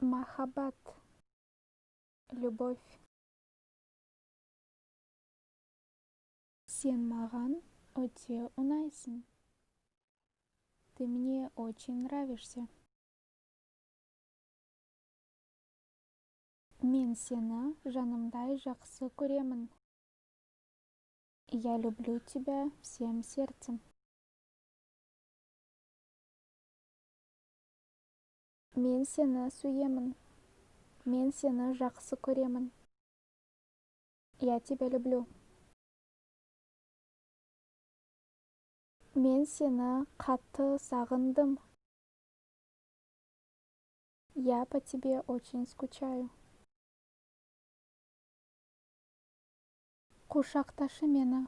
Махаббат, любовь. Сен маған өте ұнайсың. Ты мне очень нравишься. Мен сені жанымдай жақсы көремін. Я люблю тебя всем сердцем. Мен сені сүйемін. Мен сені жақсы көремін. Я тебя люблю. Мен сені қатты сағындым. Я по тебе очень скучаю. Құшақташы мені.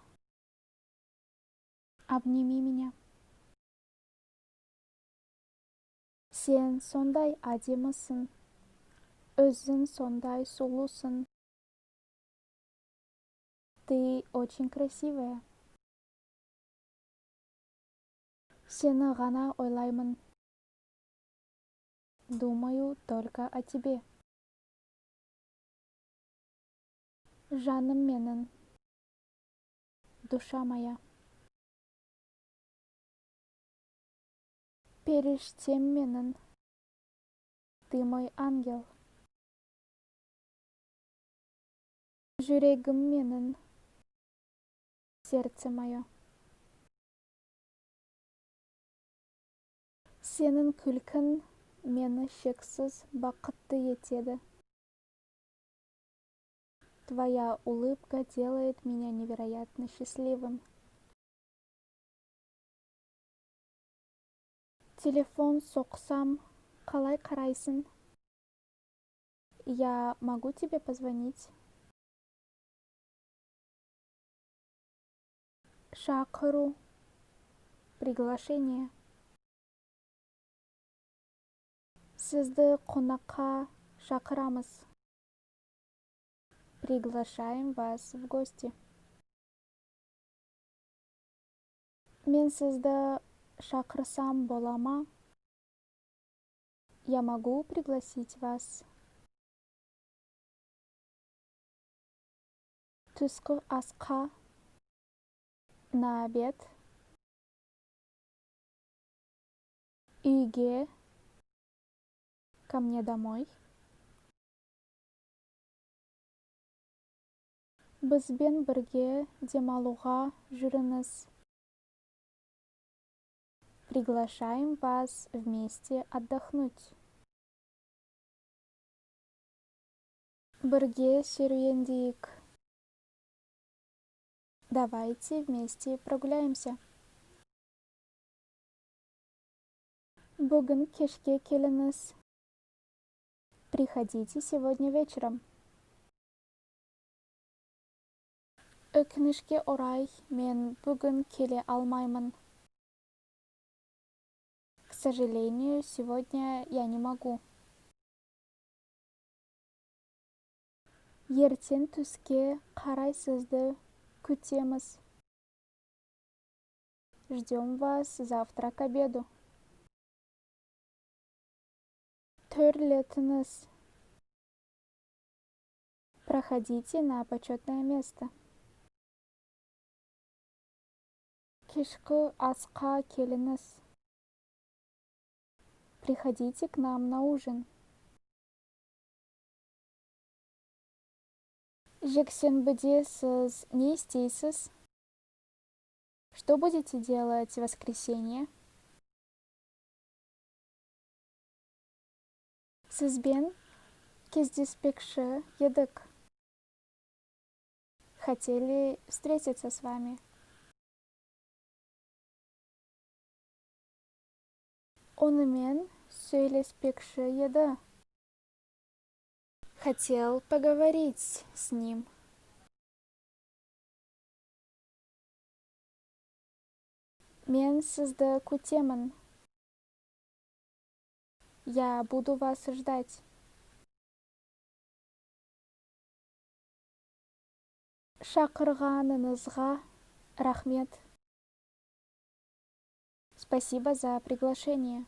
Обними меня. Сен сондай әдемісің. Өзің сондай сұлусың. Ты очень красивая. Сені ғана ойлаймын. Думаю только о тебе. Жаным менің. Душа моя. Періштем менің. Ты мой ангел. Жүрегім менің. Сердце мое. Сенің күлкің мені шексіз бақытты етеді. Твоя улыбка делает меня невероятно счастливым. Телефон соқсам, қалай қарайсың? Я могу тебе позвонить? Шақыру. Приглашение. Сізді қонаққа шақырамыз. Приглашаем вас в гости. Мен сізді шақырсам бола ма? Я могу пригласить вас? Түскі асқа, на обед. Үйге, ко мне домой. Бізбен бірге демалуға жүріңіз. Приглашаем вас вместе отдохнуть. Бірге серуендейік. Давайте вместе прогуляемся. Бүгін кешке келіңіз. Приходите сегодня вечером. Өкінішке орай, мен бүгін келе алмаймын. К сожалению, сегодня я не могу. Ертең түске қарай сізді күтеміз. Ждем вас завтра к обеду. Төрлетіңіз. Проходите на почетное место. Кешкі асқа келіңіз. Приходите к нам на ужин. Жексенбіде сіз не істейсіз? Что будете делать в воскресенье? Сізбен кездеспекші едік. Хотели встретиться с вами. Онымен сөйлеспекші еді. Хотел поговорить с ним. Мен сізді күтемін. Я буду вас ждать. Шақырғаныңызға рахмет. Спасибо за приглашение.